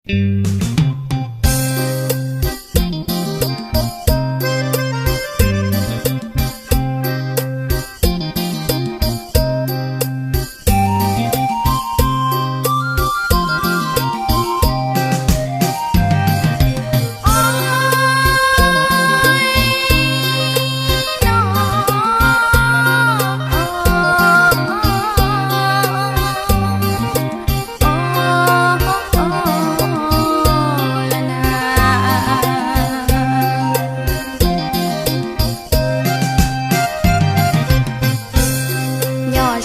Nyob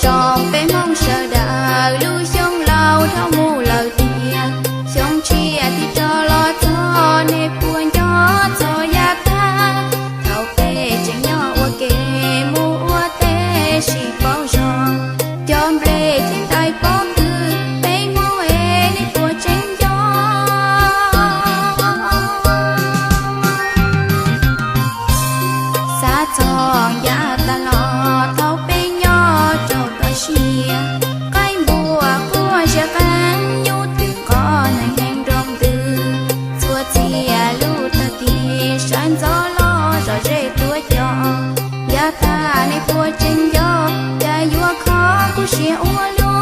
zoo peb Hmoob sawv daws, lub xyoo laus dhau mus lawm tiag, xyoo tshiab twb rov los txog, nej puas nco txog yav tag? Thaum peb tseem nyob ua ke mus ua teb sib paub zoo, cov nplej thiab ntais pob kws, peb Hmoob es nej puas tseem nco? Xav txog yav tas los thaum peb nyob rau toj siab, qaib npua quaj ziab qees, nyuj twm nqos nees heev nroo ntws, txhua txhia lub tag kis sawv ntxov los zom zeb tuav cos. Yav tag nej puas tseem nco, cas yuav kho kuv siab ua luaj.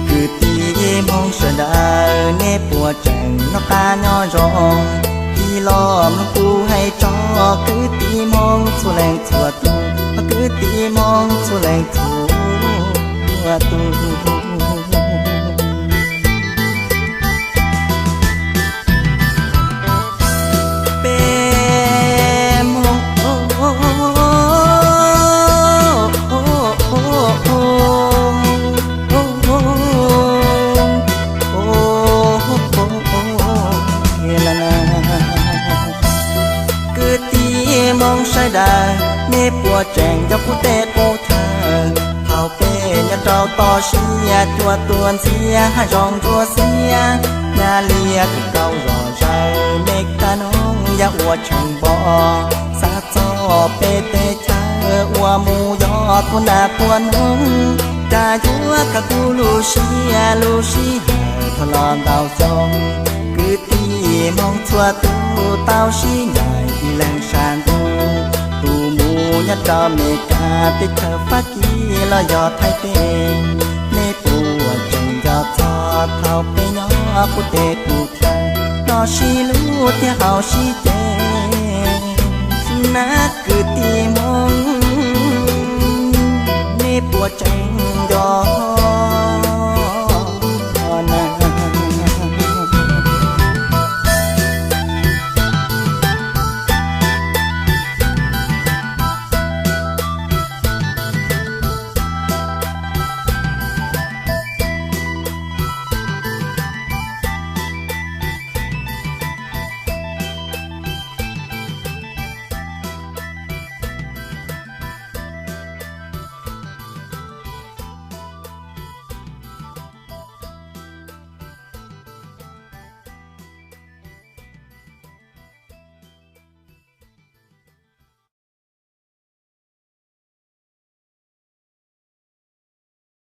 Kwv tij Hmoob sawv daws, nej puas tseem noj qab nyob zoo? Cia li mloog kuv hais tso, kwv tij Hmoob txhua leej txhua tus, kwv tij Hmoob txhua leej txhua tus. Peb Hmoob kwv tij Hmoob sawv daws, nej puas tseem nco kuv tej qub chaw? Thaum peb nyob rau toj siab, cua tuaj ntxias hav zoov ntsuab xiab, nyab liab kws kaum zom zaws, me kab noog yaj ua tsheej npo. Xav txog peb teb chaws uas mus yog tuaj nag tuaj noog, cas yuav khav kuv lub siab, lub sij hawm dhau los ntau xyoo. Kwv tij Hmoob txhua tus tau sib ncaim ib leeg sab ntuj, tus mus nyob rau Meskas, teb chaws Fab Kis los yog Thaib teb. Nej puas tseem nco txog thaum peb nyob qub teb qub chaw, noj sib hlub thiab haus sib ceg na kwv tij Hmoob? Nej puas tseem nco